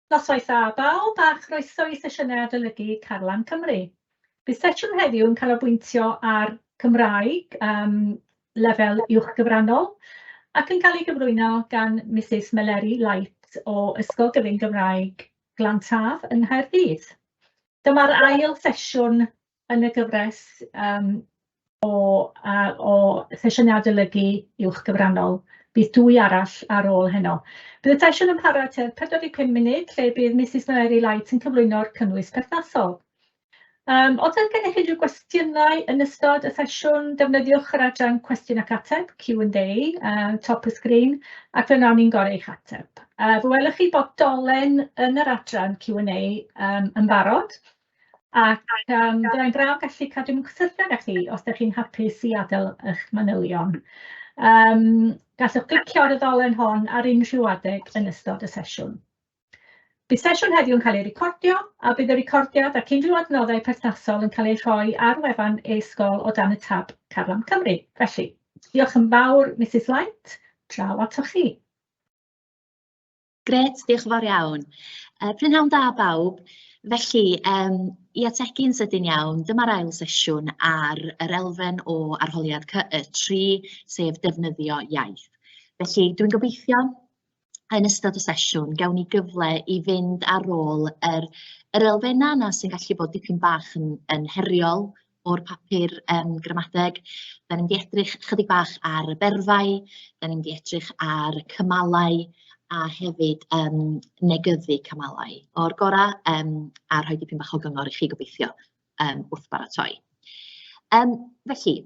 Noswaith dda bawb a chroeso i sesiynau adolygu Carlam Cymru. Bydd sesiwn heddiw yn canolbwyntio ar Cymraeg yym lefel uwch gyfrannol ac yn cael ei gyflwyno gan Misus Meleri Light o Ysgol Gyfun Gymraeg Glan Taf yng Nghaerdydd. Dyma'r ail sesiwn yn y gyfres yym o yy o sesiynau adolygu uwch gyfrannol. Bydd dwy arall ar ôl heno. Bydd y sesiwn yn para tua 45 munud, lle bydd Misus Meleri Light yn cyflwyno'r cynnwys perthnasol. Yym, os oes gennych unrhyw gwestiynau yn ystod y sesiwn, defnyddiwch yr adran cwestiwn ac ateb, Q&A, yy top y sgrin, ac fe wnawn ni'n gorau eich ateb. Yy, fe welwch chi bod dolen yn yr adran Q&A yym yn barod, Ac yym byddai'n braf gallu cadw mewn cysylltiad â chi os dach chi'n hapus i adael eich manylion. Yym, gallwch glicio ar y ddolen hon ar unrhyw adeg yn ystod y sesiwn. Bydd sesiwn heddiw yn cael ei recordio, a bydd y recordiad ac unrhyw adnoddau perthnasol yn cael eu rhoi ar wefan e-sgol o dan y tab Carlam Cymru. Felly, diolch yn fawr Misus Light, draw atoch chi. Grêt, diolch yn fawr iawn. Yy prynhawn da bawb. Felly yym i ategu'n sydyn iawn, dyma'r ail sesiwn ar yr elfen o arholiad CY3, sef defnyddio iaith. Felly dwi'n gobeithio yn ystod y sesiwn gawn ni gyfle i fynd ar ôl yr yr elfennau yna sy'n gallu bod dipyn bach yn yn heriol o'r papur yym gramadeg. Dan ni'n mynd i edrych chydig bach ar y berfau, dan ni'n mynd i edrych ar y cymalau a hefyd yym negyddu cymalau. O'r gorau yym a rhoi dipyn bach o gyngor i chi gobeithio yym wrth baratoi. Yym felly,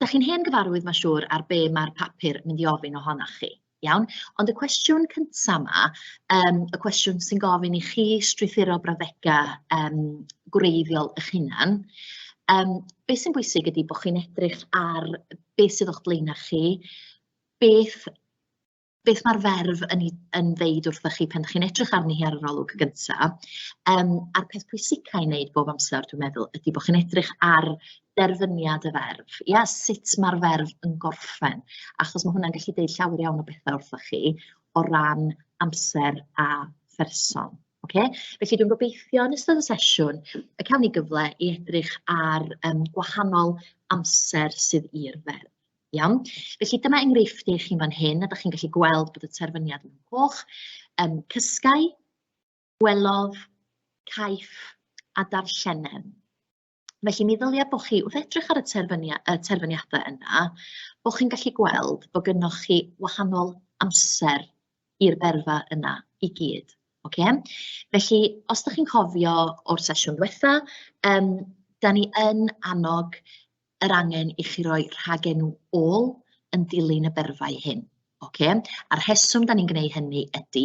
Dach chi'n hen gyfarwydd, mae'n siŵr, ar be mae'r papur yn mynd i ofyn ohonoch chi, iawn? Ond y cwestiwn cynta 'ma, yym y cwestiwn sy'n gofyn i chi strwythuro brawddegau yym gwreiddiol eich hunan, yym be sy'n bwysig ydy bod chi'n edrych ar beth sydd o'ch blaenau chi, beth beth mae'r ferf yn ei yn ddeud wrthoch chi pan dach chi'n edrych arni hi ar yr olwg gynta. Yym a'r peth pwysica i wneud bob amser dwi'n meddwl ydy bod chi'n edrych ar derfyniad y ferf. Ia, sut mae'r ferf yn gorffen, achos mae hwnna'n gallu deud llawer iawn o bethau wrthoch chi o ran amser a pherson. Ocê? Felly dwi'n gobeithio yn ystod y sesiwn y cawn ni gyfle i edrych ar yym gwahanol amser sydd i'r ferf. Iawn? Felly dyma enghreifftiau i chi fan hyn, a dach chi'n gallu gweld bod y terfyniad yn coch. Um, cysgau, gwelodd, caiff a darllenem. Felly mi ddylia bod chi, wrth edrych ar y, terfynia, y terfyniadau yna, bod chi'n gallu gweld bod gynnwch chi wahanol amser i'r berfa yna i gyd. Ocê? Felly, os dach chi'n cofio o'r sesiwn ddiwetha, yym, da ni yn annog yr angen i chi roi rhagenw ôl yn dilyn y berfau hyn. Ocê? A'r rheswm da ni'n gwneud hynny ydy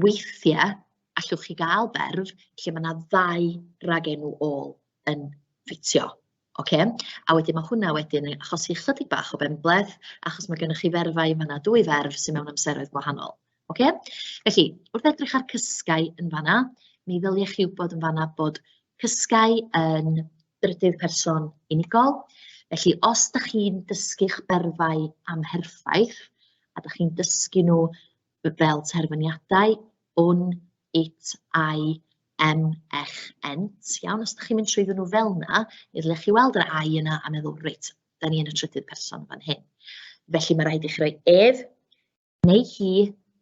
weithiau allwch chi gael berf lle mae yna ddau ragenw ôl yn ffitio. Ocê? A wedyn mae hwnna wedyn yn achosi chydig bach o benbleth achos mae gennych chi ferfau, mae yna dwy ferf sydd mewn amseroedd gwahanol. Ocê? Felly, wrth edrych ar cysgau yn fanna, mi ddyliech chi wybod yn fanna bod cysgau yn drydydd person unigol. Felly, os dach chi'n dysgu'ch berfau amherffaith, a dach chi'n dysgu nhw fel terfyniadau, un, it, I, em, ech, ent, iawn, os dach chi'n mynd trwyddyn nhw fel 'na, mi ddylech chi weld yr I yna a meddwl, reit, da ni yn y trydydd person fan hyn. Felly mae rhaid i chi roi ef neu hi,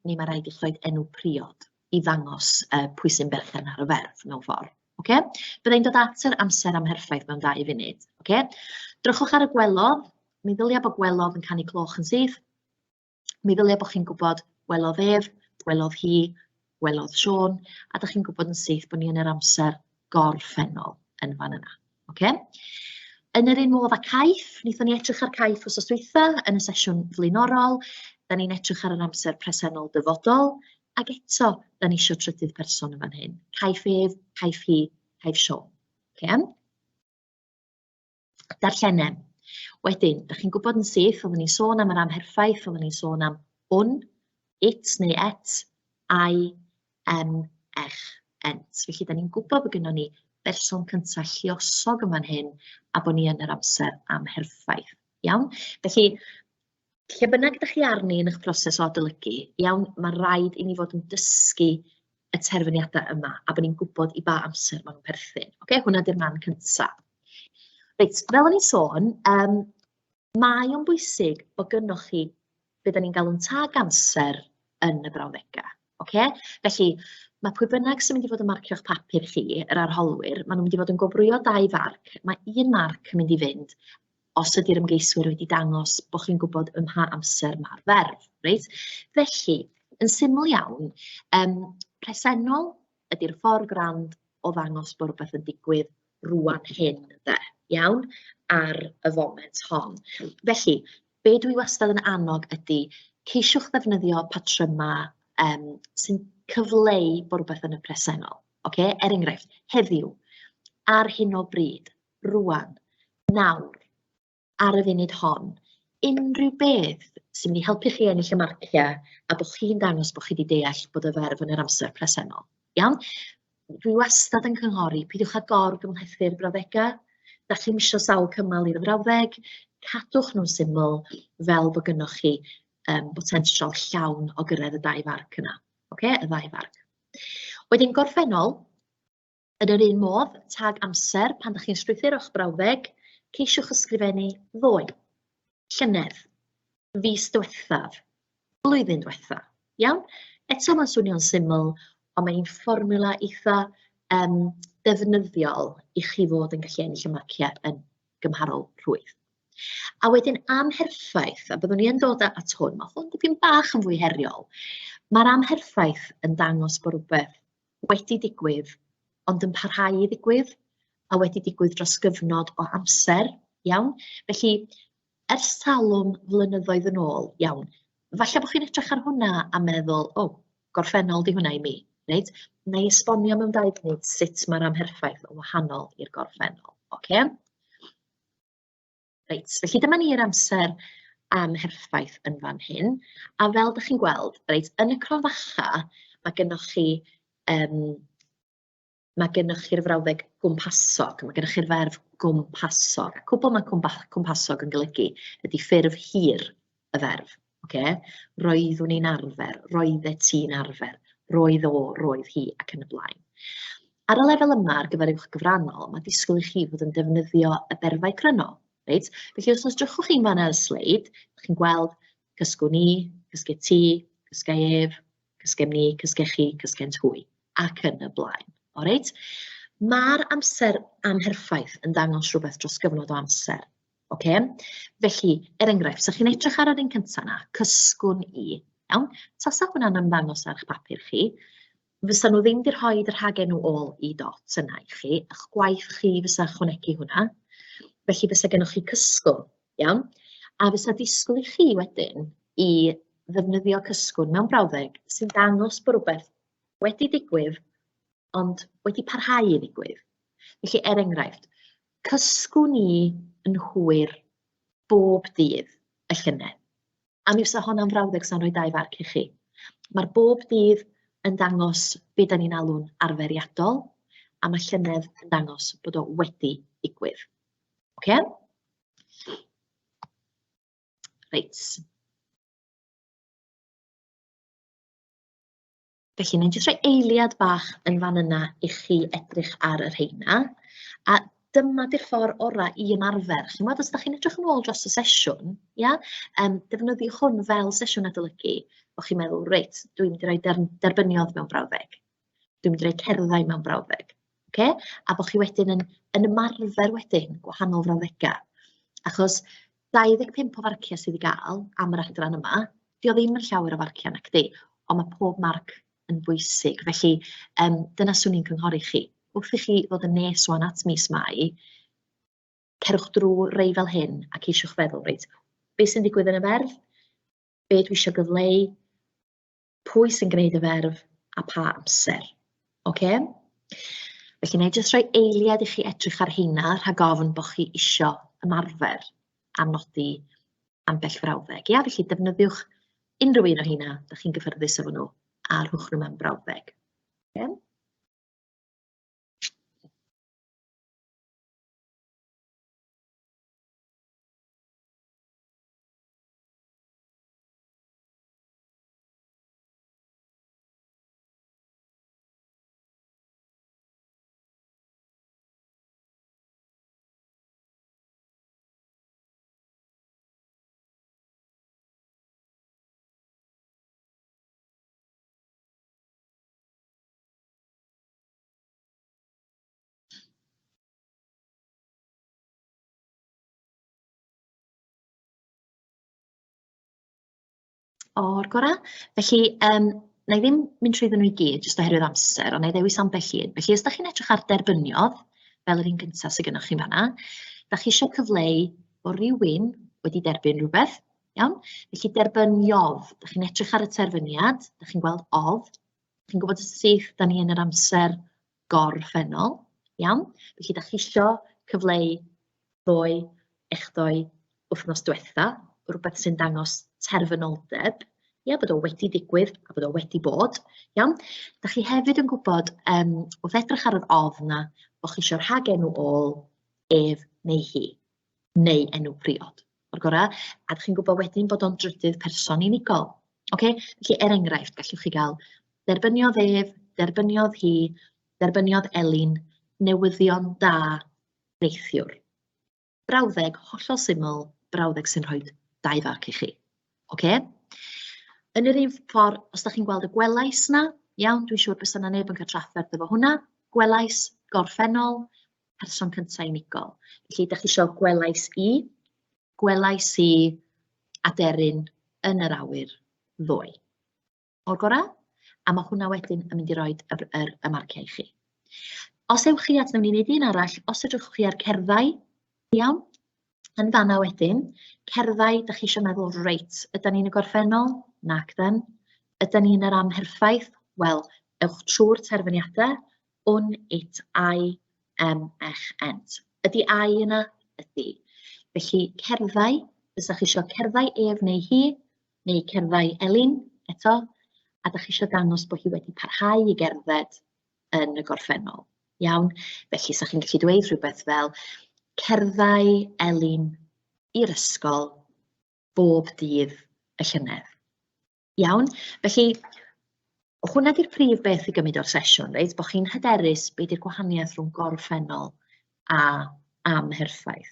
neu mae rhaid i chi roid enw priod i ddangos yy pwy sy'n berchen ar y ferf mewn ffordd. Ocê? Bydda i'n dod at yr amser amherffaith mewn dau funud. Ocê? Drychwch ar y gwelodd. Mi ddylia bod gwelodd yn canu cloch yn syth. Mi ddylia bod chi'n gwybod gwelodd ef, gwelodd hi, gwelodd Siôn, a dach chi'n gwybod yn syth bod ni yn yr amser gorffennol yn fan yna. Ocê? Yn yr un modd â caiff, wnaethon ni edrych ar caiff wsos dwytha yn y sesiwn flaenorol, da ni'n edrych ar yr amser presennol dyfodol, ac eto, da ni isio trydydd person yn fan hyn. Caiff ef, caiff hi, caiff Siôn. Ocê? Darllenem. Wedyn, da chi'n gwybod yn syth, oeddwn ni'n sôn am yr amherffaith, oeddwn ni'n sôn am un, it neu et, I, em, ech, ent. Felly, da ni'n gwybod bod gennon ni berson cyntaf lluosog yn fan hyn a bod ni yn yr amser amherffaith. Iawn? Felly, lle bynnag ydych chi arni yn eich proses o adolygu, iawn, mae rhaid i ni fod yn dysgu y terfyniadau yma a bod ni'n gwybod i ba amser maen nhw'n perthyn. Ocê, hwnna 'di'r man cynta. Reit, fel o'n i'n sôn, mae o'n bwysig bod gynnoch chi be dan ni'n galw'n tag amser yn y brawddegau. Ocê? Felly, mae pwy bynnag sy'n mynd i fod yn marcio'ch papur chi, yr arholwyr, maen nhw'n mynd i fod yn gwobrwyo dau farc. Mae un marc yn mynd i fynd os ydy'r ymgeiswyr wedi dangos bod chi'n gwybod ym mha amser mae'r ferf, reit? Felly, yn syml iawn, presennol ydy'r ffordd grand o ddangos bod rhywbeth yn digwydd rŵan hyn, ynde, iawn, ar y foment hon. Felly, be dwi wastad yn annog ydy ceisiwch ddefnyddio patrymau sy'n cyfleu bod rhywbeth yn y presennol, ocê? Er enghraifft, heddiw, ar hyn o bryd, rŵan, nawr, ar y funud hon, unrhyw beth sy'n mynd i helpu chi ennill y marciau a bod chi'n dangos bod chi wedi deall bod y ferf yn yr amser presennol. Iawn? Dwi wastad yn cynghori, peidiwch â gor-gymhlethu'r brawddegau. Da chi'm isio sawl cymal i'r frawddeg, cadwch nhw'n syml fel bod gynnoch chi botensial llawn o gyrraedd y dau farc yna. Ocê, y ddau farc. Wedyn gorffennol, Yn yr un modd, tag amser, pan dach chi'n strwythuro'ch brawddeg, ceisiwch ysgrifennu ddoe, llynedd, fis diwethaf, blwyddyn diwetha, iawn? Eto mae'n swnio'n syml, ond mae'n fformiwla eitha defnyddiol i chi fod yn gallu ennill y marciau yn gymharol rhwydd. A wedyn amherffaith, a byddwn ni yn dod at hwn, mae hwn dipyn bach yn fwy heriol. Mae'r amherffaith yn dangos bod rhywbeth wedi digwydd, ond yn parhau i ddigwydd, a wedi digwydd dros gyfnod o amser, iawn? Felly, ers talwm flynyddoedd yn ôl, iawn, falle bod chi'n edrych ar hwnna a meddwl, o, gorffennol 'di hwnna i mi, reit? Wna i esbonio mewn dau funud sut mae'r amherffaith yn wahanol i'r gorffennol, ocê? Reit, felly dyma ni'r amser amherffaith yn fan hyn. A fel dach chi'n gweld, reit, yn y cromfacha, mae gennoch chi mae gennoch chi'r frawddeg gwmpasog, mae gennoch chi'r ferf gwmpasog. A cwbl mae cwmpasog yn golygu ydy ffurf hir y ferf. Ocê? Roeddwn i'n arfer, roeddet ti'n arfer, roedd o, roedd hi, ac yn y blaen. Ar y lefel yma ar gyfer uwch gyfrannol, mae disgwyl i chi fod yn defnyddio y berfau cryno, reit? Felly os edrychwch chi'n fan ar y sleid, chi'n gweld cysgwn i, cysgu ti, cysgai ef, cysgem ni, cysgech chi, cysgent hwy, ac yn y blaen. O reit? Mae'r amser amherffaith yn dangos rhywbeth dros gyfnod o amser. Ocê? Felly, er enghraifft, 'sa chi'n edrych ar yr un cynta 'na, cysgwn i, iawn? Tasa hwnna'n ymddangos ar eich papur chi, fysa nhw ddim 'di rhoid y rhagenw ôl i dot yna i chi, eich gwaith chi fysa ychwanegu hwnna. Felly fysa gennoch chi cysgwn, iawn? A fysa disgwyl i chi wedyn i ddefnyddio cysgwn mewn brawddeg sy'n dangos bod rhywbeth wedi digwydd ond wedi parhau i ddigwydd. Felly, er enghraifft, cysgwn i yn hwyr bob dydd y llynedd. A mi fysa honna'n frawddeg sa'n rhoi dau farc i chi. Mae'r bob dydd yn dangos be dan ni'n alw'n arferiadol, a mae llynedd yn dangos bod o wedi digwydd. Ocê? Reit. Felly, wna i jyst rhoi eiliad bach yn fan yna i chi edrych ar y rheina. A dyma 'di'r ffordd orau i ymarfer. Chi'n gwybod, os dach chi'n edrych yn ôl dros y sesiwn, ia, defnyddiwch hwn fel sesiwn adolygu, bod chi'n meddwl, reit, dwi'n mynd i roi derbyniodd mewn brawddeg, dwi'n mynd i roi cerddai mewn brawddeg, ocê? A bod chi wedyn yn, yn ymarfer wedyn gwahanol frawddegau. Achos 25 o farciau sydd i gael am yr adran yma, 'di o ddim yn llawer o farciau nacdi, ond mae pob marc yn bwysig. Felly yym dyna 'swn i'n cynghori chi. Wrth i chi ddod yn nes ŵan at mis Mai, cerwch drwy rei fel hyn a ceisiwch feddwl, reit, be sy'n digwydd yn y ferf? Be dwi isio gyfleu? Pwy sy'n gwneud y ferf a pa amser? Ocê? Felly wna i jyst rhoi eiliad i chi edrych ar heina rhag ofn bod chi isio ymarfer a nodi ambell frawddeg. Ia, felly defnyddiwch unrhyw un o heina dach chi'n gyffyrddus efo nhw a rhowch nhw mewn brawddeg. Ocê? O'r gorau. Felly, wna i ddim mynd trwyddyn nhw i gyd, jyst oherwydd amser, ond wna i ddewis ambell un. Felly, os dach chi'n edrych ar derbyniodd, fel yr un gyntaf sydd gennych chi'n fan'na, dach chi isio cyfleu bod rywun wedi derbyn rhywbeth, iawn? Felly, derbyniodd, dach chi'n edrych ar y terfyniad, dach chi'n gweld odd, chi'n gwybod yn syth, da ni yn yr amser gorffennol, iawn? Felly, dach chi isio cyfleu ddoe, echdoe, wythnos diwetha, rhywbeth sy'n dangos terfynoldeb, ia, bod o wedi digwydd a bod o wedi bod, iawn? Dach chi hefyd yn gwybod, wrth edrych ar yr odd 'na, bod chi isio rhagenw ôl ef neu hi, neu enw priod, o'r gorau, a dach chi'n gwybod wedyn bod o'n drydydd person unigol, ocê? Felly, er enghraifft, gallwch chi gael derbyniodd ef, derbyniodd hi, derbyniodd Elin, newyddion da neithiwr. Brawddeg hollol syml, brawddeg sy'n rhoi 2 farc i chi. Ocê? Yn yr un ffordd, os dach chi'n gweld y gwelais 'na, iawn, dwi'n siŵr bysa 'na neb yn cael trafferth efo hwnna. Gwelais, gorffennol, person cynta unigol. Felly, dach chi isio gwelais i, gwelais i aderyn yn yr awyr ddoe. O'r gorau, a ma' hwnna wedyn yn mynd i roid y yr y marciau i chi. Os ewch chi at, wnawn ni wneud un arall, os edrychwch chi ar cerddau, iawn, yn fanna wedyn, cerddau, dach chi isio meddwl, reit, ydan ni'n y gorffennol? Nac ydan. Ydan ni yn yr amherffaith? Wel, ewch trwy'r terfyniadau, wn, it, I, m, ech, ent. Ydy I yna? Ydy. Felly, cerddau, fysa chi isio cerddau ef neu hi, neu cerddai Elin eto, a dach chi isio dangos bod hi wedi parhau i gerdded yn y gorffennol. Iawn? Felly, 'sa chi'n gallu dweud rhywbeth fel cerddai Elin i'r ysgol bob dydd y llynedd. Iawn? Felly, hwnna 'di'r prif beth i gymryd o'r sesiwn, reit? Bod chi'n hyderus be 'di'r gwahaniaeth rhwng gorffennol a amherffaith.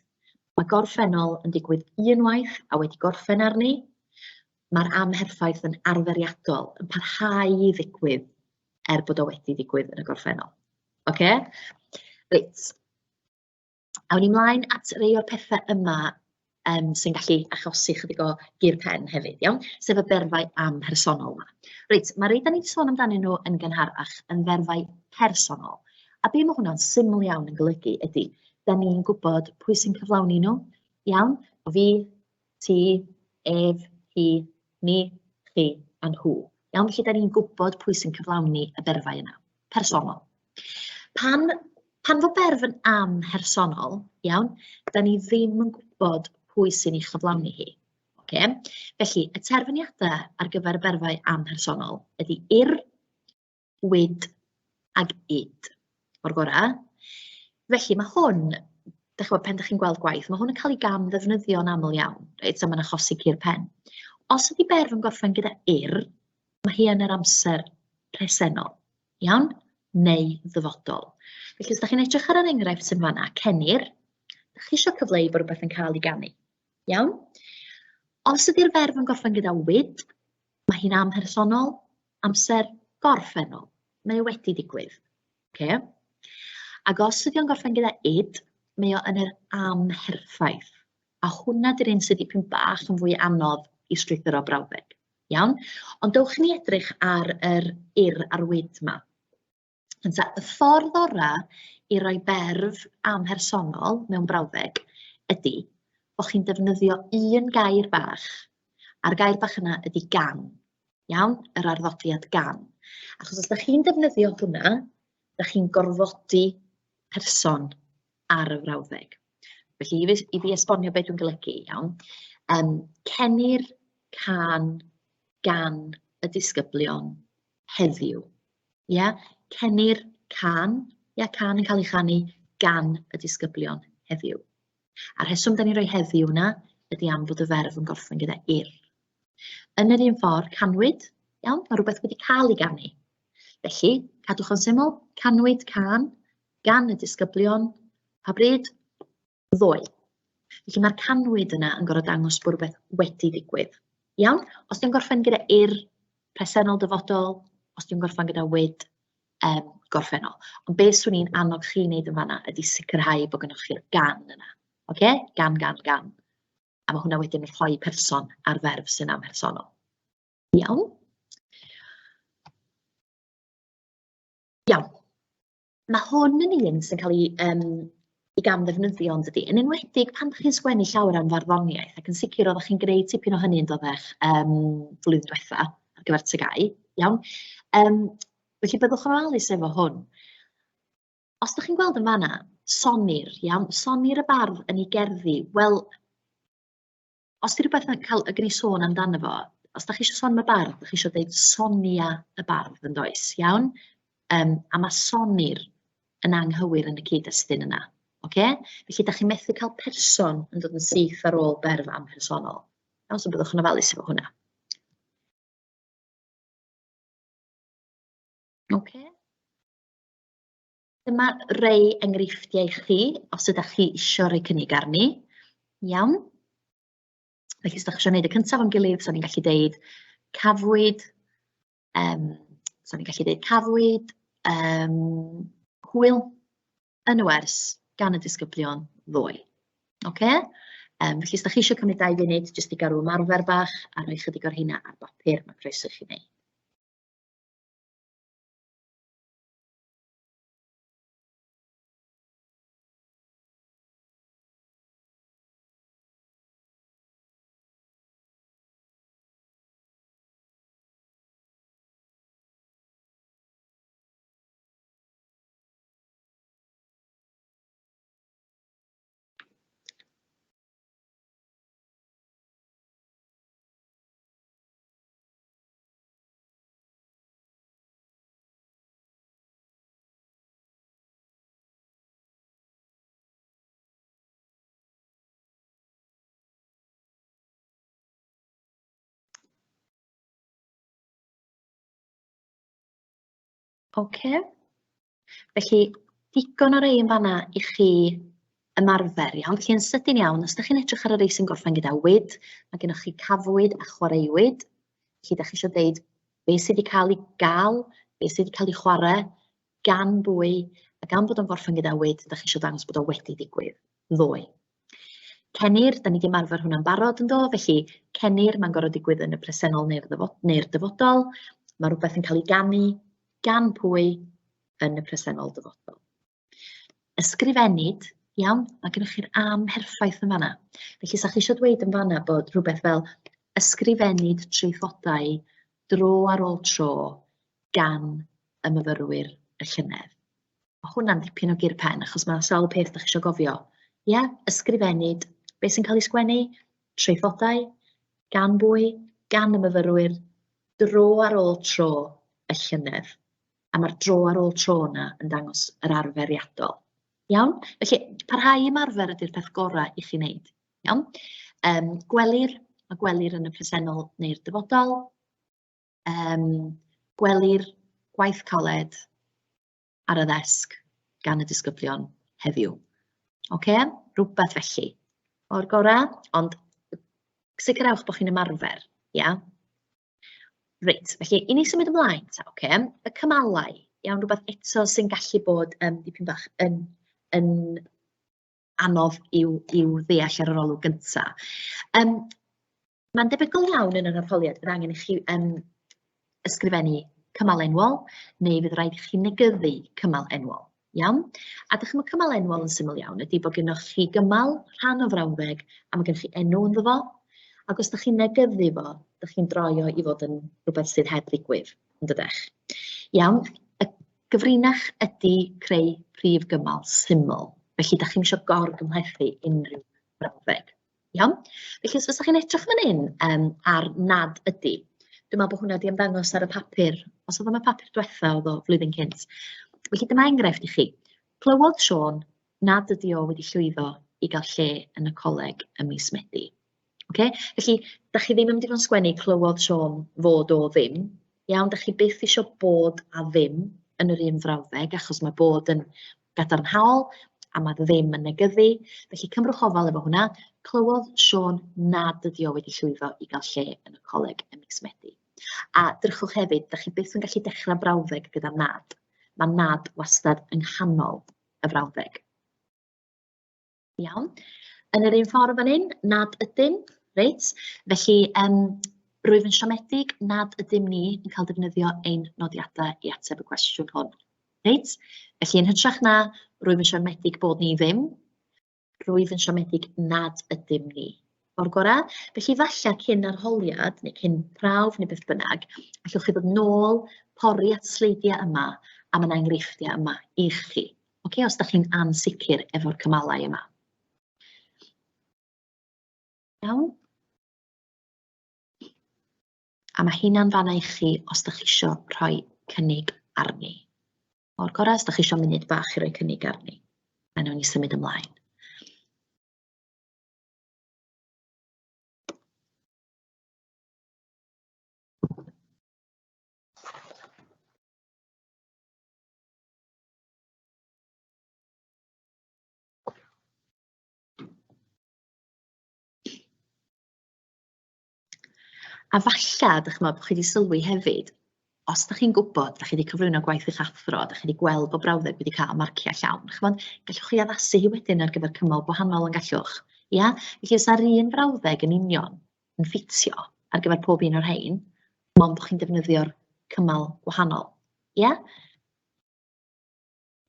Mae gorffennol yn digwydd unwaith a wedi gorffen arni. Mae'r amherffaith yn arferiadol, yn parhau i ddigwydd er bod o wedi digwydd yn y gorffennol. Ocê? Reit. Awn ni mlaen at rei o'r pethau yma sy'n gallu achosi chydig o gur pen hefyd, iawn? Sef y berfau amhersonol yma. Reit, mae rei da ni wedi sôn amdanyn nhw yn gynharach yn ferfau personol. A be mae hwnna'n syml iawn yn golygu ydy, da ni'n gwybod pwy sy'n cyflawni nhw, iawn? O fi, ti, ef, hi, ni, chi, a nhw. Iawn, felly da ni'n gwybod pwy sy'n cyflawni y berfau yna, personol. Pan, pan fo berf yn amhersonol, iawn, da ni ddim yn gwybod pwy sy'n ei chyflawni hi. Okay? Felly, y terfyniadau ar gyfer y berfau amhersonol ydy ir, wyd ag id. O'r gorau. Felly, mae hwn, dach ch'mod, pan dach chi'n gweld gwaith, mae hwn yn cael ei gam ddefnyddio'n aml iawn, reit, a mae'n achosi cur pen. Os ydy berf yn gorffen gyda ir, mae hi yn yr amser presennol. Iawn? Neu ddyfodol. Felly, os da chi'n edrych ar yr enghraifft sy'n fanna, cenir, da chi eisiau cyfleu bod rhywbeth yn cael ei ganu. Iawn? Os ydy'r ferf yn gorffen gyda wyd, mae hi'n amhersonol, amser gorffennol. Mae o wedi digwydd. Okay? Ac os ydy o'n gorffen gyda id, mae o yn yr amherffaith. A hwnna 'di'r un sydd dipyn bach yn fwy anodd i strwythuro brawddeg. Iawn? Ond dewch i ni edrych ar yr ir a'r wyd 'ma. Ynta, y ffordd orau i roi berf amhersonol mewn brawddeg ydy bod chi'n defnyddio un gair bach, a'r gair bach yna ydy gan. Iawn? Yr arddodiad gan. Achos os ydych chi'n defnyddio hwnna, ydych chi'n gorfodi person ar y frawddeg. Felly, i fi, i fi esbonio beth dwi'n golygu, iawn, cenir cân gan y disgyblion heddiw. Ia? Cenir cân, ia, cân yn cael ei chanu gan y disgyblion heddiw. A'r rheswm da ni'n rhoi heddiw yna ydy am fod y ferf yn gorffen gyda ir. Yn yr un ffordd, canwyd, iawn, mae rhywbeth wedi cael ei ganu. Felly, cadwch yn syml, canwyd cân gan y disgyblion, pa bryd? Ddoe. Felly mae'r canwyd yna yn gorfod dangos bod rhywbeth wedi digwydd. Iawn? Os di'n gorffen gyda ir, presennol dyfodol, os di'n gorffen gyda wyd, gorffennol. Ond be swn i'n annog chi wneud yn fanna ydy sicrhau bod gennych chi'r gan yna. Oce? Gan, gan, gan. A mae hwnna wedyn yn rhoi person ar ferf sy'n amhersonol. Iawn. Iawn. Mae hwn yn un sy'n cael ei yym ei gamddefnyddio yn dydi? Yn enwedig pan dach chi'n sgwennu llawer am farddoniaeth, ac yn sicr oeddech chi'n gwneud tipyn o hynny yn doeddech yym flwyddyn diwetha ar gyfer TGAU, iawn? Yym felly byddwch yn ofalus efo hwn. Os dach chi'n gweld yn fan'na, sonir, iawn? Sonir y bardd yn ei gerddi. Wel, os 'di rhywbeth yn cael... gen i sôn amdano fo, os dach chi isio sôn am y bardd, dach chi isio deud Sonia y bardd yn does, iawn? Yym, a ma' sonir yn anghywir yn y cyd-destun yna, ocê? Felly dach chi'n methu cael person yn dod yn syth ar ôl berf amhersonol. Iawn, so byddwch yn ofalus efo hwnna. Ocê. Dyma rei enghreifftiau i chi, os ydych chi isio rhoi cynnig arni. Iawn. Felly, os ydych chi eisiau gwneud y cyntaf o'n gilydd, so ni'n gallu deud cafwyd, um, so ni'n gallu deud cafwyd um, hwyl yn y wers gan y disgyblion ddoe. Oce? Um, felly, os ydych chi eisiau cymryd 2 funud jyst i garw ymarfer bach a rhoi chydig o'r rheina ar bapur, mae croeso i chi wneud. Ocê. Felly, digon o rei yn fan'na i chi ymarfer, iawn? Felly yn sydyn iawn, os dach chi'n edrych ar y rei sy'n gorffen gyda wyd, mae gennych chi cafwyd a chwaraewyd. Felly dach chi isio deud be sydd wedi cael ei gael, be sydd wedi cael ei chwarae, gan bwy, a gan bod o'n gorffen gyda wyd, dach chi isio dangos bod o wedi digwydd ddoe. Cenir, da ni wedi ymarfer hwnna'n barod yn do, felly cenir, mae'n gorfod digwydd yn y presennol neu'r ddyfod, neu dyfodol. Mae rhywbeth yn cael ei ganu gan pwy yn y presennol dyfodol. Ysgrifennid, iawn, mae gennych chi'r amherffaith yn fanna. Felly, sa chi eisiau dweud yn fanna bod rhywbeth fel ysgrifennid traethodau dro ar ôl tro gan y myfyrwyr y llynedd. Mae hwnna'n dipyn o gur pen achos mae sawl peth dach chi isio gofio. Ie, ysgrifennid, beth sy'n cael ei sgwennu? Traethodau, gan bwy? Gan y myfyrwyr, dro ar ôl tro y llynedd. A mae'r dro ar ôl tro yna yn dangos yr arferiadol. Iawn? Felly, parhau i ymarfer ydy'r peth gorau i chi wneud. Iawn? Um, gwelir, mae gwelir yn y presennol neu'r dyfodol. Yym, gwelir gwaith caled ar y ddesg gan y disgyblion heddiw. Ocê, rhywbeth felly. O'r gorau, ond sicrhewch bod chi'n ymarfer, ia? Reit, felly i ni symud ymlaen ta, ocê, y cymalau, iawn, rhywbeth eto sy'n gallu bod um, dipyn bach yn, yn anodd i'w, i'w ddeall ar yr olwg gyntaf. Um, Mae'n debygol iawn yn yr arholiad bydd angen i chi yym ysgrifennu cymal enwol, neu fydd raid i chi negyddu cymal enwol, iawn? A dychmyg cymal enwol yn syml iawn ydy bod gennych chi gymal, rhan o frawddeg, a mae gennych chi enw ynddo fo, ac os dach chi'n negyddu fo, dach chi'n droi o i fod yn rhywbeth sydd heb ddigwydd, yn dydech? Iawn, y gyfrinach ydy creu prif gymal syml, felly dach chi'm isio gor-gymhlethu unrhyw frawddeg. Iawn? Felly os fysa chi'n edrych fan hyn yym ar nad ydy, dwi'n meddwl bod hwnna 'di ymddangos ar y papur, os oedd o'n y papur diwetha oedd o flwyddyn cynt. Felly dyma enghraifft i chi. Clywodd Siôn nad ydy o wedi llwyddo i gael lle yn y coleg ym mis Medi. Ocê? Felly, dach chi ddim yn mynd i fod yn sgwennu clywodd Siôn fod o ddim. Iawn, dach chi byth isio bod a ddim yn yr un frawddeg, achos mae bod yn gadarnhaol a mae ddim yn negyddu. Felly cymrwch ofal efo hwnna. Clywodd Siôn nad ydi o wedi llwyddo i gael lle yn y coleg ym mis Medi. A drychwch hefyd, dach chi byth yn gallu dechrau brawddeg gyda nad. Mae nad wastad yng nghanol y frawddeg. Iawn. Yn yr un ffordd fan hyn, nad ydyn, reit? Felly, yym, Rwyf yn siomedig nad ydym ni yn cael defnyddio ein nodiadau i ateb y cwestiwn hwn. Reit? Felly yn hytrach na rwyf yn siomedig bod ni ddim, rwyf yn siomedig nad ydym ni. O'r gorau. Felly falle cyn arholiad neu cyn prawf neu beth bynnag, allwch chi ddod nôl, pori at y sleidiau yma, a mae yna enghreifftiau yma i chi. Oce, os da chi'n ansicr efo'r cymalau yma. Iawn? A mae heina'n fanna i chi os da chi isio rhoi cynnig arni. O'r gorau, os da chi isio munud bach i roi cynnig arni. A wnawn ni symud ymlaen. A falla, dach chimod, bo' chi 'di sylwi hefyd, os dach chi'n gwybod, dach chi 'di cyflwyno gwaith i'ch athro, dach chi 'di gweld bod brawddeg wedi cael marciau llawn, chimod, gallwch chi addasu hi wedyn ar gyfer cymal gwahanol yn gallwch, ia? Felly os 'na'r un frawddeg yn union yn ffitio ar gyfer pob un o'r rhein, mond bod chi'n defnyddio'r cymal gwahanol, ia?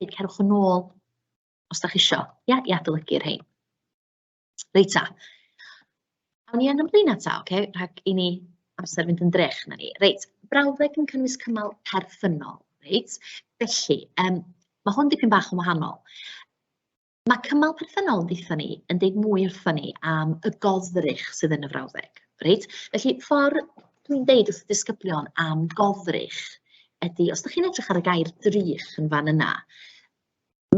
Cerwch yn ôl os dach chi isio, ia, i adolygu'r rhein. Reit ta. Awn ni yn ymlaen ta, oce? Rhag i ni amser fynd yn drech na ni. Reit, brawddeg yn cynnwys cymal perthynol, reit? Felly, um, mae hwn dipyn bach yn wahanol. Mae cymal perthynol yn deutha ni, yn deud mwy wrtho ni am y goddrych sydd yn y frawddeg, reit? Felly, ffordd dwi'n deud wrth y disgyblion am goddrych ydy, os ydych chi'n edrych ar y gair drych yn fan yna,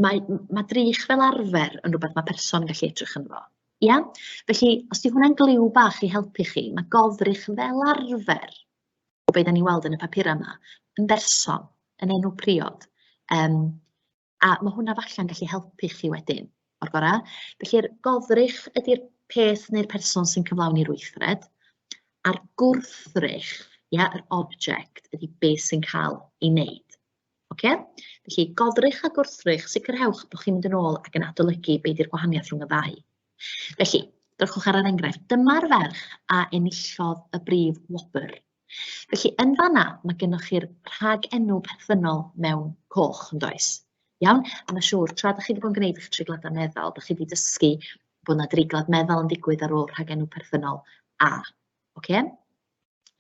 mae ma' drych fel arfer yn rhywbeth ma' person yn gallu edrych ynddo fo. Ia? Felly, os 'di hwnna'n gliw bach i helpu chi, ma' goddrych fel arfer, o be 'dan ni'n weld yn y papura' 'ma, yn berson, yn enw priod. Yym, a ma' hwnna falla'n gallu helpu chi wedyn o'r gorau. Felly'r goddrych ydy'r peth neu'r person sy'n cyflawni'r weithred, a'r gwrthrych, ia, yr object, ydy beth sy'n cael ei wneud. Ocê? Felly, goddrych a gwrthrych, sicrhewch bod chi'n mynd yn ôl ac yn adolygu be di'r gwahaniaeth rhwng y ddau. Felly, drychwch ar yr enghraifft. Dyma'r ferch a enillodd y brif wobr. Felly, yn fanna, mae gennych chi'r rhagenw perthynol mewn coch, yn does? Iawn? A mae'n siŵr, tra dach chi wedi bod yn gwneud eich treigladau meddal, dach chi wedi dysgu bod 'na dreiglad meddal yn digwydd ar ôl rhagenw perthynol a. Ocê?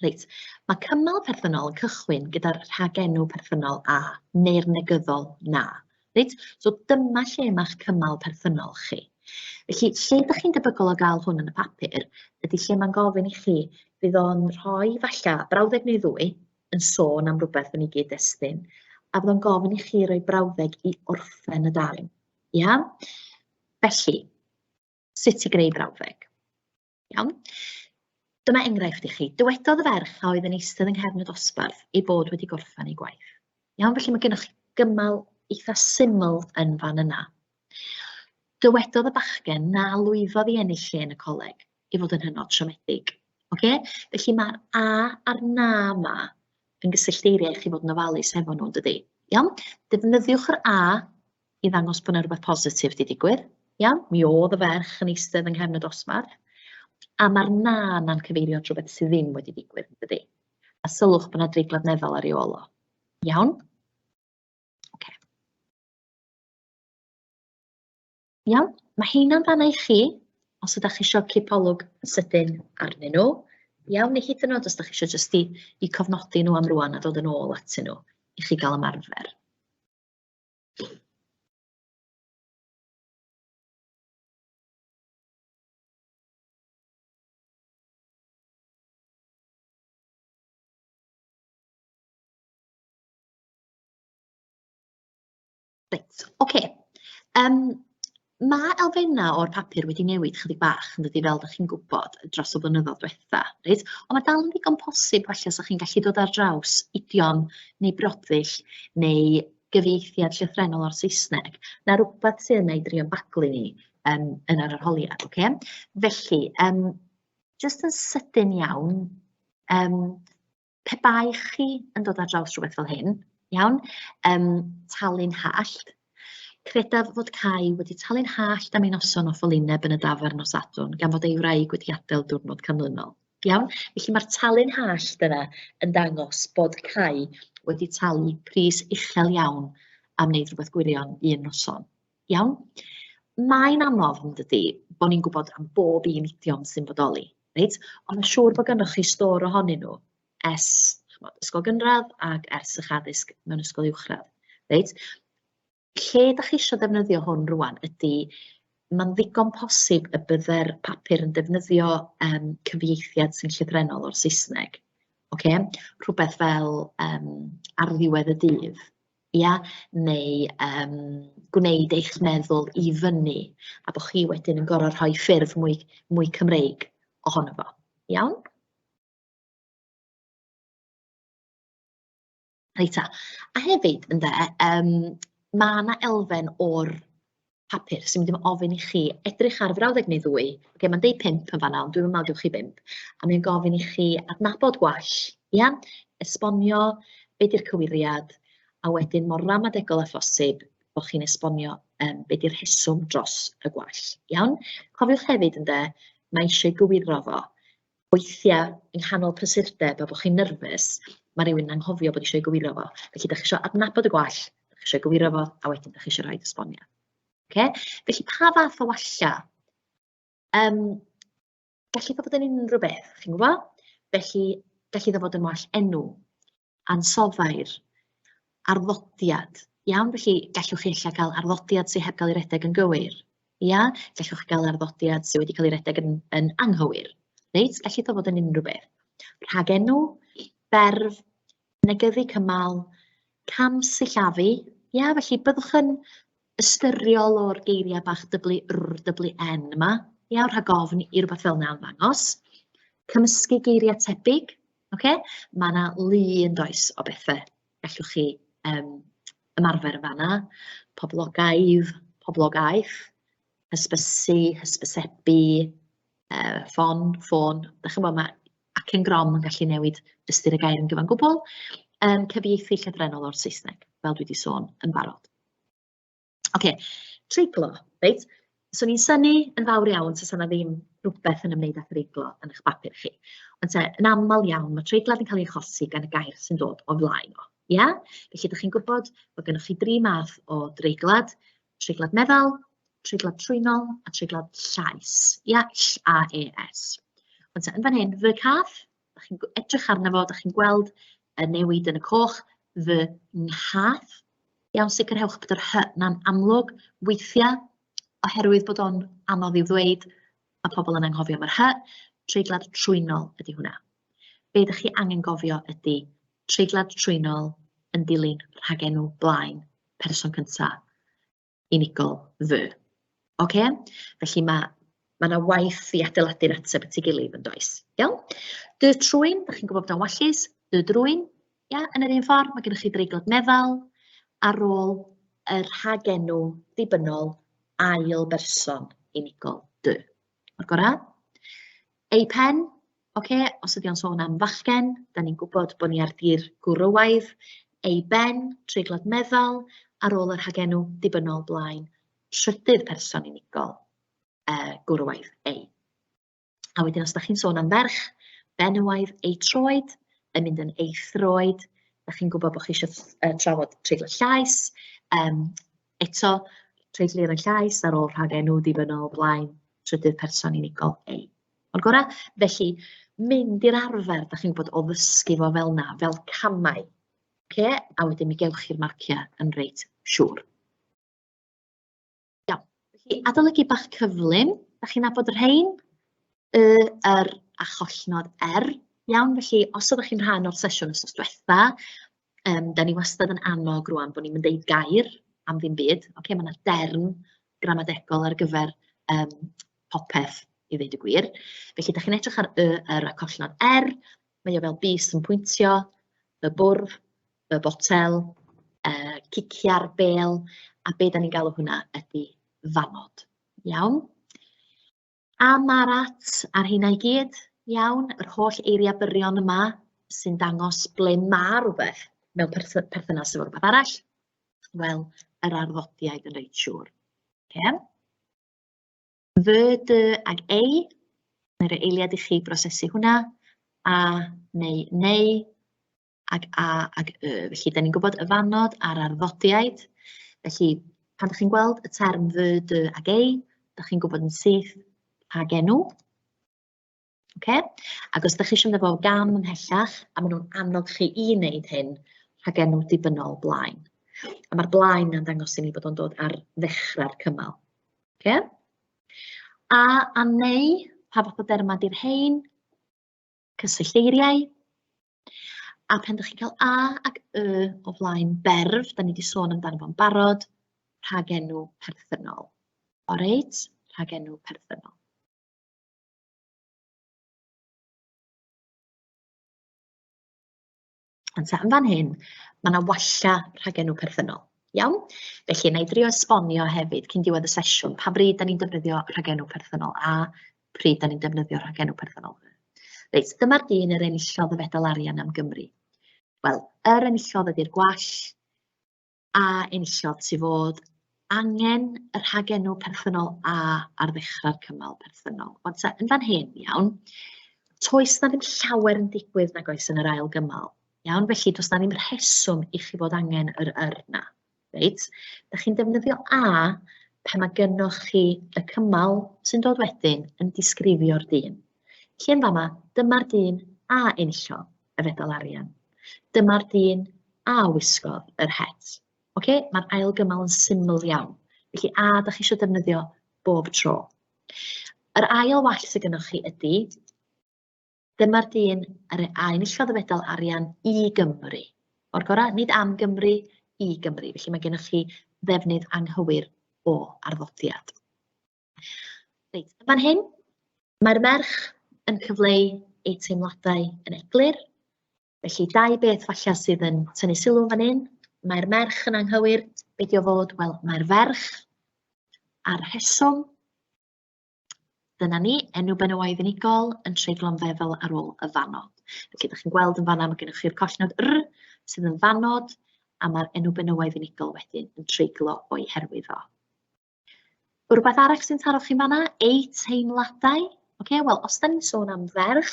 Reit, mae cymal perthynol yn cychwyn gyda'r rhagenw perthynol a neu'r negyddol na. Reit, so dyma lle mae'ch cymal perthynol chi. Felly, lle ydych chi'n debygol o gael hwn yn y papur, ydy lle mae'n gofyn i chi, fydd o'n rhoi falle brawddeg neu ddwy yn sôn am rhywbeth yn ei gyd-destun, a fydd o'n gofyn i chi roi brawddeg i orffen y darn. Ia? Felly, sut i greu brawddeg? Iawn. Dyma enghraifft i chi. Dywedodd y ferch a oedd yn eistedd yng nghefn y dosbarth ei bod wedi gorffen ei gwaith. Iawn, felly mae gennych chi gymal eitha syml yn fan yna. Dywedodd y bachgen na lwyddodd i ennill lle yn y coleg ei fod yn hynod siomedig. Oce? Felly mae'r a a'r na yma yn gysyllteiriau i chi fod yn ofalus efo nhw, dydy? Iawn? Defnyddiwch yr a i ddangos bod 'na rywbeth positif 'di digwydd. Iawn? Mi oedd y ferch yn eistedd yng nghefn y dosbarth. A mae'r na 'na'n cyfeirio at rywbeth sydd ddim wedi digwydd, yn dydi? A sylwch bod 'na dreiglad meddal ar ei ôl o. Iawn? Oce. Iawn, mae heina'n fanna i chi, os ydych chi eisiau cipolwg sydyn arnyn nhw. Iawn, neu hyd yn oed os ydych chi eisiau jyst i, i cofnodi nhw am rwan a dod yn ôl atyn nhw i chi gael ymarfer. Reit, oce. Yym, ma' elfennau o'r papur wedi newid chydig bach yn dydi, fel dach chi'n gwybod, dros y blynyddoedd diwetha, reit? Ond ma' dal yn ddigon posib falle 'sa chi'n gallu dod ar draws idiom neu broddull neu gyfieithiad llythrennol o'r Saesneg, na rywbeth sydd yna i drio baglu ni yym yn yr arholiad, ocê? Felly, yym, jyst yn sydyn iawn, yym, pe bai chi yn dod ar draws rhywbeth fel hyn, iawn, yym, talu'n hallt. Credaf fod Cai wedi talu'n hallt am ei noson o ffolineb yn y dafarn nos Sadwrn, gan fod ei wraig wedi adael diwrnod canlynol. Iawn? Felly mae'r talu'n hallt yna yn dangos bod Cai wedi talu pris uchel iawn am wneud rhywbeth gwirion un noson. Iawn? Mae'n anodd, yn dydy, bod ni'n gwybod am bob un idiom sy'n bodoli, reit? Ond mae'n siŵr bod gennych chi stôr ohonyn nhw ers chimod, ysgol gynradd ac ers eich addysg mewn ysgol uwchradd, reit? Lle dach chi isio defnyddio hwn rŵan ydy, mae'n ddigon posib y bydde'r papur yn defnyddio yym cyfieithiad sy'n llythrennol o'r Saesneg, ocê? Rhywbeth fel yym ar ddiwedd y dydd, ia? Neu yym gwneud eich meddwl i fyny, a bod chi wedyn yn gorfod rhoi ffurf mwy mwy Cymreig ohono fo, iawn? Reit ta. A hefyd ynde, yym ma' 'na elfen o'r papur sy'n mynd i ofyn i chi edrych ar frawddeg neu ddwy. Ocê, ma'n deud pump yn fan'na, ond dwi'm yn meddwl gewch chi bump. A mae'n gofyn i chi adnabod gwall, ia? Esbonio be 'di'r cywiriad, a wedyn mor ramadegol â phosib bod chi'n esbonio yym be 'di'r rheswm dros y gwall, iawn? Cofiwch hefyd ynde, mae eisiau gywiro fo. Weithiau, yng nghanol prysurdeb a bod chi'n nyrfys, mae rhywun yn anghofio bod eisiau gywiro fo. Felly, dach chi isio adnabod y gwall, dach chi isio gywiro fo, a wedyn dach chi isio rhoi esboniad. Ocê? Felly, pa fath o wallau? Yym, gallu fod yn unrhyw beth, chi'n gwybod? Felly, gallu fod yn wall enw, ansoddair, arddodiad. Iawn, felly gallwch chi ella gael arddodiad sydd heb gael ei redeg yn gywir. Ia, gallwch chi gael arddodiad sydd wedi cael ei redeg yn, yn anghywir. Reit, gallu fod yn unrhyw beth. Rhagenw, berf, negyddu cymal, cam sillafu. Ia, felly byddwch yn ystyriol o'r geiriau bach dyblu r, dyblu n yma. Ia, rhag ofn i rywbeth fel yna ymddangos. Cymysgu geiriau tebyg. Ocê, ma' 'na lu yn does o bethe gallwch chi yym ymarfer yn fan'na. Poblogaidd, poblogaeth, hysbysu, hysbysebu, yy ffon, ffôn. Dach chi'n gwbod ma' acen grom yn gallu newid ystyr y gair yn gyfan gwbl. Yym cyfieithu llythrennol o'r Saesneg, fel dwi 'di sôn yn barod. Ocê, treiglo, reit. 'Swn i'n synnu yn fawr iawn tasa 'na ddim rhywbeth yn ymwneud â threiglo yn eich papur chi. Ond te, yn aml iawn, ma' treiglad yn cael ei achosi gan y gair sy'n dod o flaen o, ia? Felly, dach chi'n gwybod bod gennych chi dri math o dreiglad: treiglad meddal, treiglad trwynol a treiglad llaes, ia? Ll A E S. Ond te, yn fan hyn, fy cath, dach chi'n edrych arno fo, dach chi'n gweld y newid yn y coch, fy nghath. Iawn, sicrhewch bod yr hy 'na'n amlwg. Weithiau, oherwydd bod o'n anodd i'w ddweud, mae pobl yn anghofio am yr hy. Treiglad trwynol ydy hwnna. Be dach chi angen gofio ydy treiglad trwynol yn dilyn rhagenw blaen person cynta unigol fy. Ocê? Felly ma' ma' 'na waith i adeiladu'r ateb at ei gilydd yn does? Iawn? Dy trwyn, dach chi'n gwybod bod o'n wallus, dy drwyn, ia, yn yr un ffordd, mae gennych chi dreiglad meddal ar ôl y rhagenw dibynnol ail berson unigol dy. O'r gorau. Ei pen, oce, os ydy o'n sôn am fachgen, da ni'n gwybod bod ni ar dir gwrywaidd. Ei ben, treiglad meddal, ar ôl y rhagenw dibynnol blaen trydydd person unigol uh, gwrywaidd ei. A wedyn os da chi'n sôn am ferch, benywaidd ei troed, yn mynd yn ei throed, da chi'n gwybod bod chi eisiau uh, trafod treiglo llais, um, eto treiglir y llais ar ôl rhagenw dibynnol blaen trydydd person unigol ei. O'r gorau, felly mynd i'r arfer, da chi'n gwybod, o ddysgu fo fel na, fel camau. Okay? A wedyn mi gewch chi'r marciau yn reit siŵr. Iawn, felly adolygu bach cyflym. Da chi'n nabod y rhain? Y, yr a chollnod R. Iawn, felly os oeddech chi'n rhan o'r sesiwn wythnos diwetha, um, da ni wastad yn annog rwan bod ni'n mynd deud gair am ddim byd. Oce, mae yna derm gramadegol ar gyfer um, popeth i ddeud y gwir. Felly, da chi'n edrych ar y, yr a collnod R, mae o fel bys yn pwyntio, y bwrdd, y botel, uh, cicia'r bel, a be da ni'n galw hwnna ydy fanod. Iawn? A mae'r at ar hynna i gyd, iawn, yr holl eiriau byrion yma sy'n dangos ble mae rhywbeth mewn perthynas efo rhywbeth arall, wel, yr arddodiaid yn reit siŵr. Okay. Fy, dy ag ei. Neu roi eiliad i chi brosesu hwnna. A neu neu ag a ag y. Felly, da ni'n gwybod y fannod a'r arddodiaid. Felly, pan ydych chi'n gweld y term fy, dy ag ei, da chi'n gwybod yn syth pa genw. Okay? Ac os ydych chi eisiau mynd efo gam ymhellach, a maen nhw'n annog chi i wneud hyn, rhagenw dibynnol blaen. A mae'r blaen yn dangos i ni bod o'n dod ar ddechrau'r cymal. Okay? A a neu, pa fath o derma di'r hein? Cysyllteiriau. A pan ydych chi'n cael A ac Y o flaen berf, da ni wedi sôn amdano fo'n barod, rhagenw perthynol. O reit, rhagenw perthynol. Ond ta, yn fan hyn, mae yna walla rhagenw perthynol. Iawn? Felly, na i drio esbonio hefyd cyn diwedd y sesiwn pa bryd da ni'n defnyddio rhagenw perthynol a pryd da ni'n defnyddio rhagenw perthynol. Reit, dyma'r dyn yr enillodd y fedal arian am Gymru. Wel, yr enillodd ydy'r gwall, a enillodd sy fod angen y rhagenw perthynol a ar ddechrau'r cymal perthynol. Ond ta, yn fan hyn, iawn, toes na ddim llawer yn digwydd nag oes yn yr ail gymal. Iawn, felly does na ddim rheswm i chi fod angen yr yr na. Reit? Da chi'n defnyddio a pan mae gennoch chi y cymal sy'n dod wedyn yn disgrifio'r dyn. Lle yn fama, dyma'r dyn a enillodd y fedal arian. Dyma'r dyn a wisgodd yr het. Oce, mae'r ail gymal yn syml iawn. Felly a da chi eisiau defnyddio bob tro. Yr ail wall sydd gennych chi ydy, dyma'r dyn a enillodd y fedal arian i Gymru. O'r gorau, nid am Gymru, i Gymru. Felly mae gennych chi ddefnydd anghywir o arddodiad. Reit, yn fan hyn, mae'r merch yn cyfleu ei teimladau yn eglur. Felly, dau beth falle sydd yn tynnu sylw yn fan hyn. Mae'r merch yn anghywir, be di o fod? Wel, mae'r ferch a'r rheswm. Dyna ni, enw benywaidd unigol yn treiglo'n feddwl ar ôl y fanod. Felly, ydych chi'n gweld yn fanna, mae gennych chi'r collnod r sydd yn fanod, a mae'r enw benywaidd unigol wedyn yn treiglo o'i herwydd o. Rhywbeth arall sy'n taro chi'n fanna, eu teimladau. Oce, wel, os da ni'n sôn am ferch,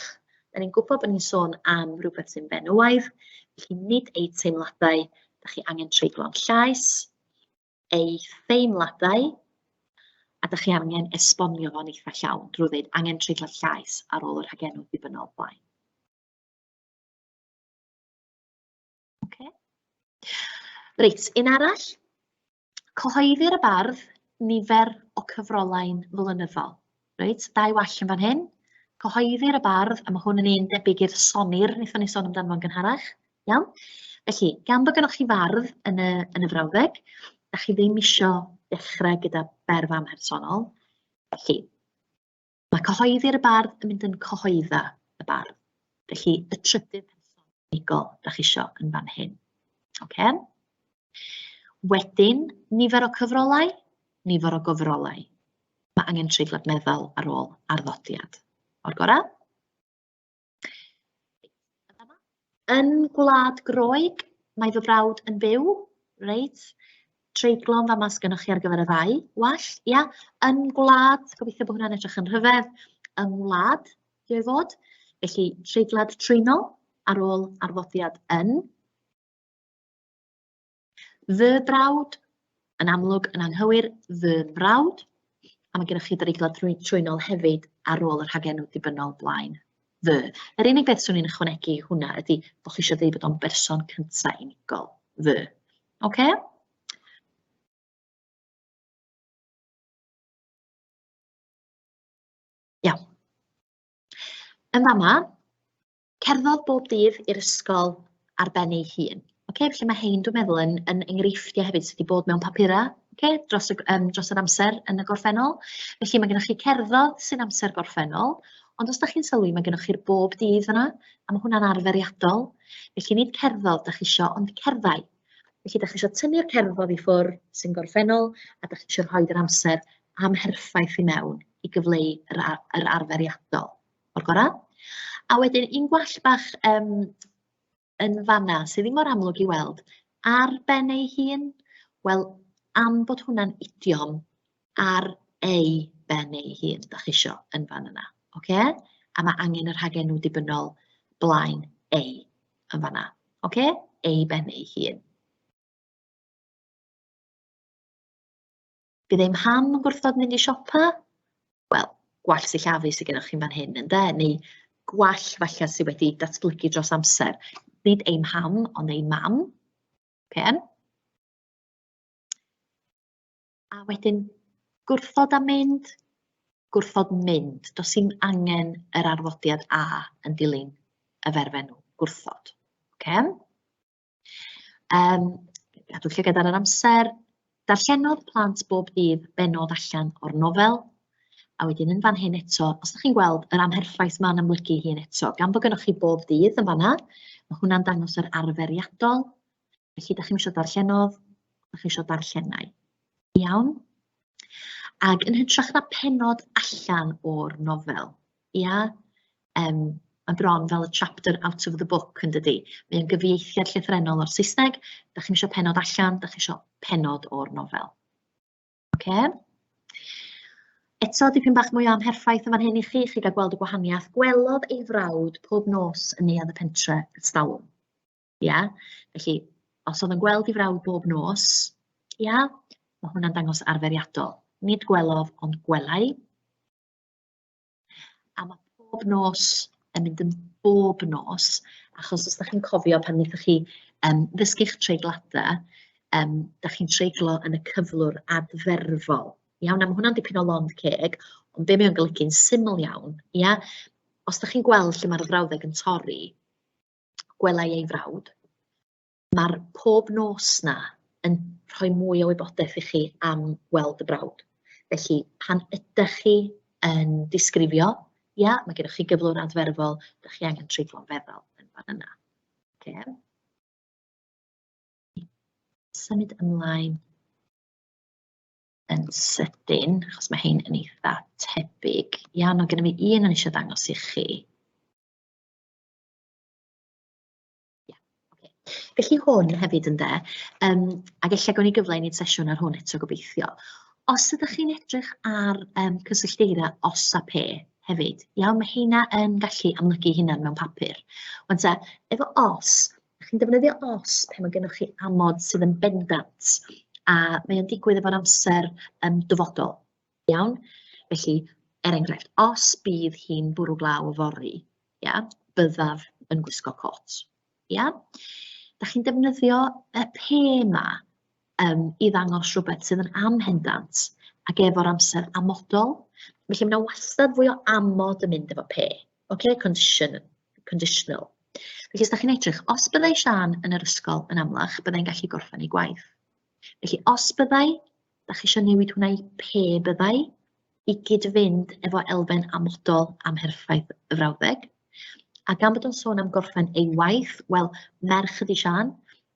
da ni'n gwybod bod ni'n sôn am rhywbeth sy'n benywaidd, felly nid eu teimladau, da chi angen treiglo'n llais, eu theimladau, a da chi angen esbonio fo'n eitha llawn drwy ddeud angen treiglo llais ar ôl y rhagenw dibynnol blaen. Okay. Reit, un arall. Cyhoeddir y bardd nifer o cyfrolau'n flynyddol. Reit, dau wall yn fan hyn. Cyhoeddir y bardd, a mae hwn yn un debyg i'r sonir wnaethon ni sôn amdano fo'n gynharach. Iawn? Felly, gan bod gennych chi fardd yn y, yn y frawddeg, da chi ddim isio dechrau gyda berf amhersonol. Felly, Mae cyhoeddi'r y bardd yn mynd yn cyhoedda y bardd. Felly, y trydydd person unigol da chi isio yn fan hyn. Oce? Wedyn, nifer o cyfrolau, nifer o gyfrolau. Mae angen treiglad meddal ar ôl arddodiad. O'r gorau? Yn Gwlad Groeg, mae fy frawd yn byw, reit. Treiglo yn fama sgynnoch chi ar gyfer y ddau wall, ia. Yn gwlad, gobeithio bod hwnna'n edrych yn rhyfedd, yng ngwlad, di o'i fod. Felly, treiglad trwynol ar ôl arddodiad yn. Fy brawd, yn amlwg yn anghywir, fy mrawd, a mae gennych chi dreiglad trwynol hefyd ar ôl y rhagenw dibynnol blaen fy. Yr unig beth swn i'n ychwanegu i hwnna ydy bod chi eisiau dweud bod o'n berson cyntaf unigol, fy. Oce? Iawn. Yn fama, Cerddodd bob dydd i'r ysgol ar ben ei hun. Ocê, felly mae hein dwi'n meddwl yn yn enghreifftiau hefyd sydd wedi bod mewn papurau, ocê, dros y dros yr amser yn y gorffennol. Felly mae gennych chi cerddodd sy'n amser gorffennol, ond os dach chi'n sylwi mae gennych chi'r bob dydd yna, a mae hwnna'n arferiadol. Felly nid cerddodd dach chi isio, ond cerddai. Felly dach chi isio tynnu'r cerddodd i ffwrdd sy'n gorffennol, a dach chi isio rhoid yr amser amherffaith i mewn i gyfleu yr yr arferiadol. O'r gorau. A wedyn un gwall bach um, yn fanna sydd ddim mor amlwg i weld, ar ben ei hun, wel, am bod hwnna'n idiom ar ei ben ei hun, da chi isio yn fan yna. Oce? A mae angen y rhagenw dibynnol blaen ei yn fanna. Oce? Ei ben ei hun. Bydd ei mham yn gwrthod mynd i siopa? Wel, gwall sillafu sydd gennych chi'n fan hyn, ynde? Neu gwall falle sydd wedi datblygu dros amser. Nid ei mham, ond ei mam. Okay. A wedyn gwrthod a mynd, gwrthod mynd. Does dim angen yr arddodiad a yn dilyn y ferfenw gwrthod. Okay. Gadw llygad ar yr amser. Darllenodd plant bob dydd bennod allan o'r nofel. A wedyn yn fan hyn eto, os ydych chi'n gweld yr amherffaith ma'n amlygu hun eto, gan bod gennych chi bob dydd yn fanna, mae hwnna'n dangos yr arferiadol. Felly, da chi'm isio darllenodd, da chi isio darllenai. Iawn? Ac yn hytrach na pennod allan o'r nofel, ia? Um, mae bron fel y chapter out of the book yn dydy. Mae'n gyfieithiad llythrennol o'r Saesneg. Da chi'm isio pennod allan, da chi isio pennod o'r nofel. Oce? Eto, dipyn bach mwy o amherffaith yn fan hyn i chi, chi gael gweld y gwahaniaeth. Gwelodd ei frawd pob nos yn neuadd y pentre ers talwm. Ia? Felly, os oedd yn gweld ei frawd bob nos, ia, mae hwnna'n dangos arferiadol. Nid gwelodd, ond gwelai. A mae pob nos yn mynd yn bob nos, achos os ydych chi'n cofio pan wnaethoch chi ddysgu'ch treigladau, dach chi'n treiglo yn y cyflwr adferfol. Iawn, a mae hwnna'n dipyn o lond ceg, ond be mae o'n golygu'n syml iawn, ia? Os ydych chi'n gweld lle mae'r frawddeg yn torri, gwelai ei frawd, mae'r pob nos 'na yn rhoi mwy o wybodaeth i chi am weld y brawd. Felly, pan ydych chi yn disgrifio, ia, mae gennych chi gyflwr adferfol, dych chi angen treiglo'n feddal yn fan yna. Okay. Symud ymlaen yn sydyn, achos mae hein yn eitha tebyg. Iawn, mae gennym fi un o'n eisiau dangos i chi. Ia, ocê. Felly hwn hefyd ynde, ac ella gawn ni gyfle i wneud sesiwn ar hwn eto gobeithio. Os ydych chi'n edrych ar cysyllteiriau os a pe hefyd, iawn, mae heina yn gallu amlygu eu hunain mewn papur. Wan te, efo os, dach chi'n defnyddio os pan mae gennych chi amod sydd yn bendant, a mae o'n digwydd efo'r amser dyfodol, iawn? Felly, er enghraifft, os bydd hi'n bwrw glaw yfory, ia, byddaf yn gwisgo cot, ia? Dach chi'n defnyddio y pe 'ma i ddangos rhywbeth sydd yn amhendant ac efo'r amser amodol. Felly mae 'na wastad fwy o amod yn mynd efo pe, ocê, condition, conditional. Felly os dach chi'n edrych, os byddai Siân yn yr ysgol yn amlach, byddai'n gallu gorffen ei gwaith. Felly os byddai, dach chi isio newid hwnna i pe byddai, i gyd-fynd efo elfen amodol amherffaith y frawddeg. A gan bod o'n sôn am gorffen ei waith, wel, merch ydi Siân,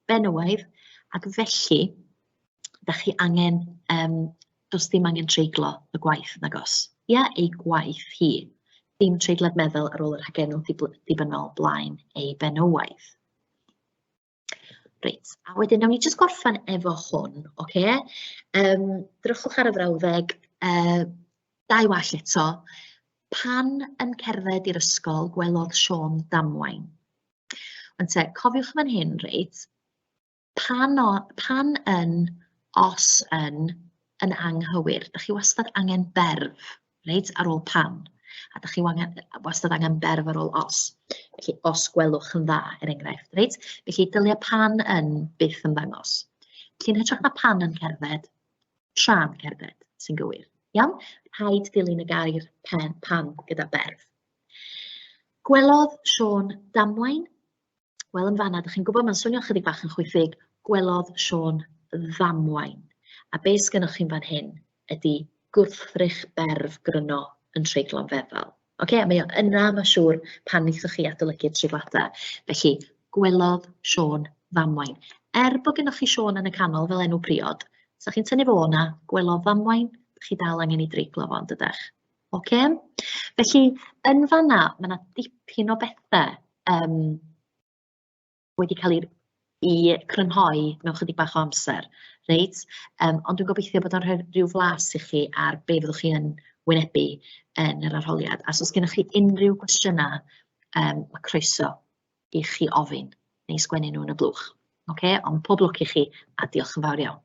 benywaidd, ac felly, dach chi angen, does dim angen treiglo y gwaith, nag oes? Ia, ei gwaith hi. Dim treiglad meddal ar ôl y rhagenw dibynnol blaen ei benywaidd. Reit, a wedyn nawn ni jyst gorffen efo hwn, ocê? Drychwch ar y frawddeg, dau wall eto. Pan yn cerdded i'r ysgol, gwelodd Siôn damwain. Ond te, cofiwch fan hyn, reit, pan, o, pan yn, os yn, yn anghywir. Dach chi wastad angen berf, reit, ar ôl pan. A dach chi wangen, wastad angen berf ar ôl os. Felly, os gwelwch yn dda, er enghraifft, reit? Felly, dylia pan yn byth ymddangos. Felly, yn hytrach na pan yn cerdded, tra'n cerdded sy'n gywir. Iawn? Rhaid dilyn y gair pen, pan gyda berf. Gwelodd Siôn damwain. Wel, yn fanna, dach chi'n gwybod, mae'n swnio chydig bach yn chwithig, gwelodd Siôn ddamwain. A be sgynnoch chi'n fan hyn ydy gwrthrych berf gryno yn treiglo'n feddal. Oce, a mae o yna, mae'n siŵr, pan wnaethoch chi adolygu'r treigladau. Felly, gwelodd Siôn ddamwain. Er bod gennoch chi Siôn yn y canol fel enw priod, sa chi'n tynnu fo o'na, gwelodd ddamwain, chi dal angen ei dreiglo fo, yn dydach? Oce? Felly, yn fanna, mae 'na dipyn o bethe wedi cael eu i crynhoi mewn chydig bach o amser, reit? Ond dwi'n gobeithio bod o'n rhoi rhyw flas i chi ar be fyddwch chi yn wynebu yn yr arholiad. A os oes gennych chi unrhyw gwestiynau, mae croeso i chi ofyn neu sgwennu nhw yn y blwch. Ocê, ond pob lwc i chi a diolch yn fawr iawn.